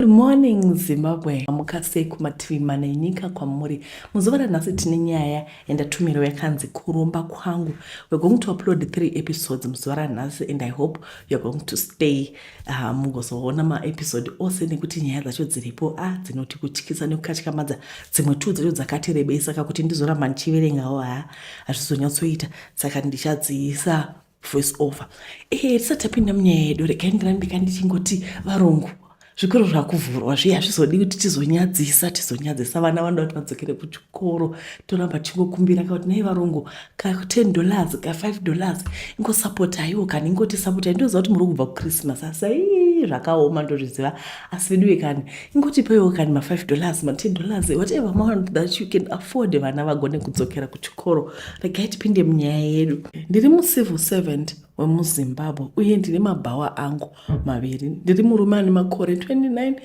Good morning Zimbabwe. Mamuka sei kumativi mana enyika kwamuri? Muzuva ranhasi tine nyaya yandatumirwa yakanzi kuromba kwangu. We're going to upload three episodes muzuva ranhasi and I hope you're going to stay mugozoona maepisode ose nekuti nyaya dzacho dziripo a dzinoti kutyisa nekukatyamadza. Dzimwe two dzacho dzakati rebei saka kuti ndizoramba ndichiverengawo ha hazvizonyatsoita saka ndichadziisa voice over. Tisati tapinda munyaya yedu regai ndirambe kandichingoti varungu zvikoro zvakuvhurwa zviye hazvizodi kuti tizonyadzisa tizonyadzisa vana vanoda kuti vadzokere kuchikoro toramba tichingokumbira ka kuti nei varungu ka 10 dollars ka 5 dollars ingosapotaiwo kani ingotisapotai ndoziva kuti muri kubva kuchristmas asi ai zvakaoma ndozviziva asi veduwe kani ingotipaiwo kani ma 5 dollars ma 10 dollars whatever amount that you can afford vana vagone kudzokera kuchikoro. Regai tipinde munyaya yedu. Ndiri mucivil servant wemuZimbabwe uye ndine mabhawa angu maviri. Ndiri murume ane makore 29.